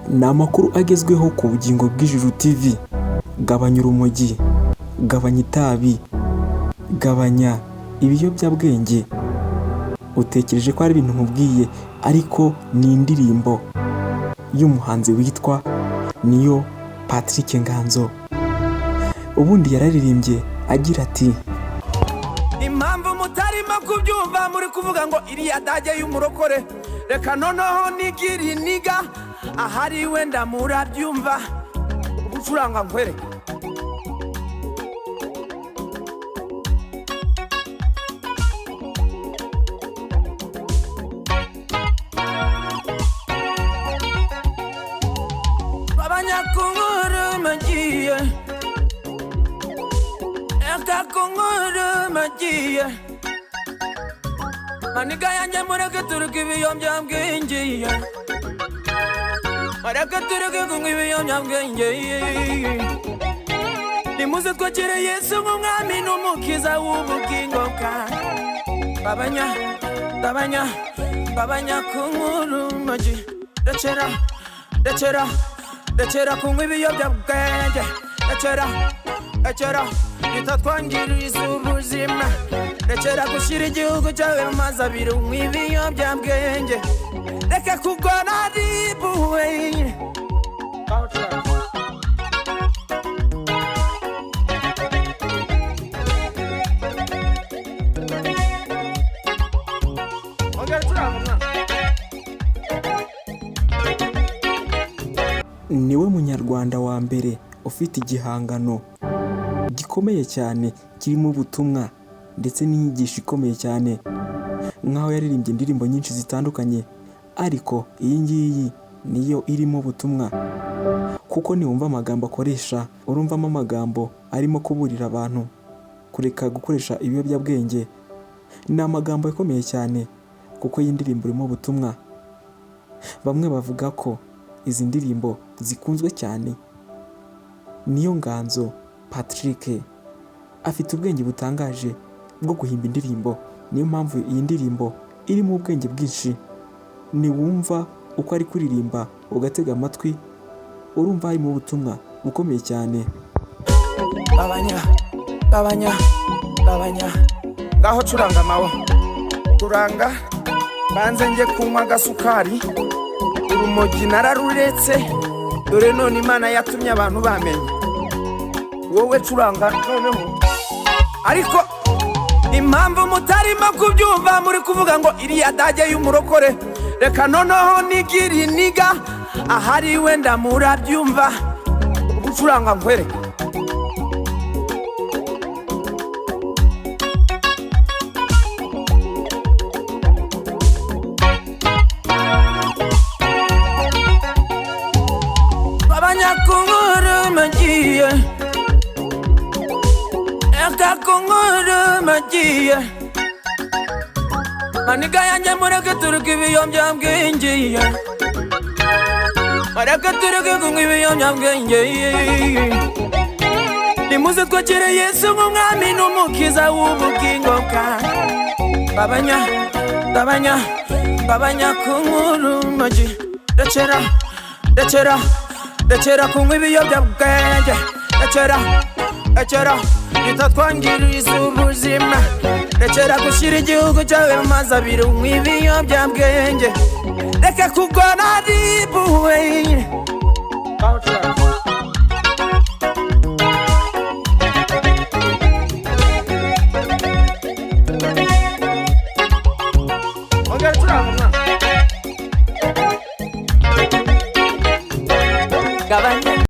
Ni amakuru agezweho ku Bugingo bw'Ijuru TV. Gabanya urumogi, gabanya itabi, gabanya ibiyobyabwenge. Utekereje ko ari ibintu nkubwiye, ariko ni indirimbo y'umuhanzi witwa Niyo Patrick Nganzo. Ubundi yararirimbye agira ati: Impamvu mutarimo kubyumva, muri kuvuga ngo iriya dage y'umurokore, reka noneho nigiri niga ahari wenda murabyumva. Gucuranga nkwereke. Abanyakunkuru magiye, reka kunkuru magiye, maniga yanjye, mureke turuka ibiyobyabwenge, mureke turuke kunywa ibiyobyabwenge. Nimuze twakire Yesu nk'umwami n'umukiza w'ubugingo bwawe. Gabanya, gabanya, gabanya kunywa urumogi. Rekera, rekera, rekera kunywa ibiyobyabwenge. Rekera, rekera bitatwangiriza ubuzima. Rekera gushyira igihugu cyawe mu mazi abiri unywa ibiyobyabwenge. Reka kugona ribuwe. Niwe munyarwanda wa mbere ufite igihangano gikomeye cyane kirimo ubutumwa ndetse n'inyigisho ikomeye cyane, nk'aho yaririmbye indirimbo nyinshi zitandukanye, ariko iyi ngiyi niyo irimo ubutumwa, kuko niwumva amagambo akoresha urumvamo amagambo arimo kuburira abantu kureka gukoresha ibiyobyabwenge. Ni amagambo akomeye cyane kuko iyi ndirimbo irimo ubutumwa. Bamwe bavuga ko izi ndirimbo zikunzwe cyane. Niyo Nganzo Patrick afite ubwenge butangaje bwo guhimba indirimbo, niyo mpamvu iyi ndirimbo irimo ubwenge bwinshi. Niwumva uko ari kuririmba ugatega amatwi, urumva harimo ubutumwa bukomeye cyane. Gabanya, gabanya, gabanya. Ngaho curanga mawe, curanga banze njye kunywa agasukari. Urumogi nararuretse, dore none Imana yatumye abantu bamenya. Wowe curanga noneho. Ariko impamvu mutarimo kubyumva, muri kuvuga ngo iriya dage y'umurokore, reka noneho nigiri niga ahari wenda murabyumva. Gucuranga nkwereke. Abanyakunkuru magiye, reka kunkuru magiye, maniga yanjye, mureke turuka ibiyobyabwenge, mureke turuke kunywa ibiyobyabwenge. Nimuze twakire Yesu nk'umwami n'umukiza w'ubugingo bwawe. Gabanya, gabanya, gabanya kunywa urumogi. Rekera, rekera, rekera kunywa ibiyobyabwenge. Rekera, rekera bitatwangiriza ubuzima. Rekera gushyira igihugu cyawe mu mazi abiri unywa ibiyobyabwenge. Reka kugona ribuwe. Gabanya.